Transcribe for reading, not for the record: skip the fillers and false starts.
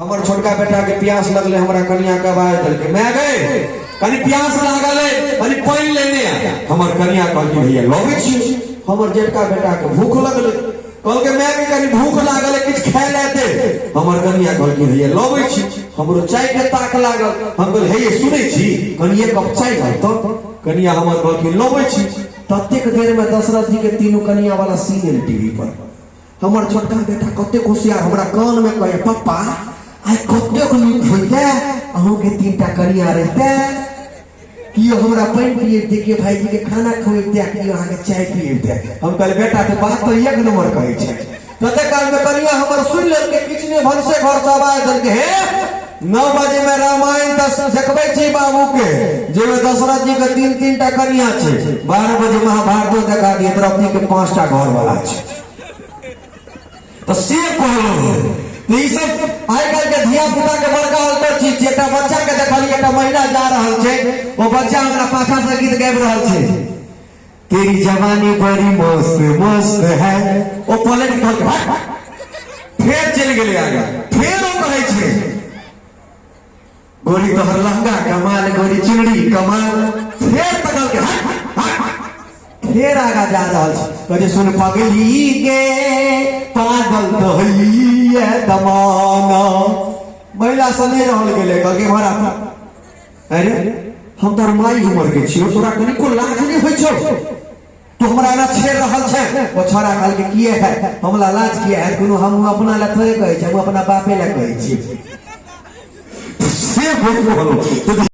हमर छोटका बेटा के प्यास लगले, हमरा कनिया के आवाज देलकै, माय गै, कनि प्यास लागल है, कनि पानि लेने आ। हमर कनिया कहलकै, भैया, लबै छी। हमर जेठका बेटा के भूख लगले, कहलकै, माय गै, कनि भूख लागल है, किछु खाय लए दे। हमर कनिया कहलकै, भैया, लबै छी। हमरो चाय के ताक लागल। हम कहलियै, हे ये, सुनै छी, कनि एक कप चाय लाउ तऽ। कनिया हमर कहलखिन, लबै छी। ततेक देर में दशरथ जी के तीनू कनिया वाला सीन एल टीवी पर। हमर छोटका बेटा कतेक होशियार, हमरा कान में कहे, पप्पा, आइ कतेक नीक होइते अहूँके तीनटा कनिया रहिते, कियो हमरा पानि पियबिते, कियो भाईजी के खाना खुएबिते, कियो अहाँके चाय पियबिते। हम कहलियै, बेटा, तऽ बात तऽ एक नंबर कहै छै। कते काल में कनिया हमर सुनि लेलकै, किचने भनसे घर से आवाज देलकै, हे, 9 बजे में रामायण दस देखबै छी बाबू के, जाहिमे दशरथ जी के तीन तीन टा कनिया छै। 12 बजे महाभारतो देखा दिए, द्रौपदी के पांचटा घर वाला छै। तऽ से कहलहुँ, तऽ ई सब आइ काल्हि के धिया पुता के बड़का अल्टर चीज छै। एकटा बच्चा के देखलियै, एकटा महिला जा रहल छै, ओ बच्चा हमरा पाछा से गीत गाबि रहल छै, तेरी जवानी बड़ी मस्त मस्त है। ओ पलटि कहलकै, हट। फेर चलि गेलै आगा। फेर ओ कहै छै, गोरी तोहर लहंगा कमाल, गोरी चुनरी कमाल। फेर तकलकै, हट हट। फेर आगा जा रहल छै, कहै छै, सुन पगली गे, पागल तो होइए दमाना। महिला से नहि रहल गेलै, कहलकै, भरा, अरे, हम तोहर माई उमर के छियौ, तोरा कनिको लाज नहि होइ छौ? तू हमरा एना छेड़ रहल छै? ओ छोड़ा कहलकै, किए है, हमरा लाज किए है? कोनो हम अपना लए थोड़े कहै छी, हम अपना बापे लए कहै छी। से बोल रहल।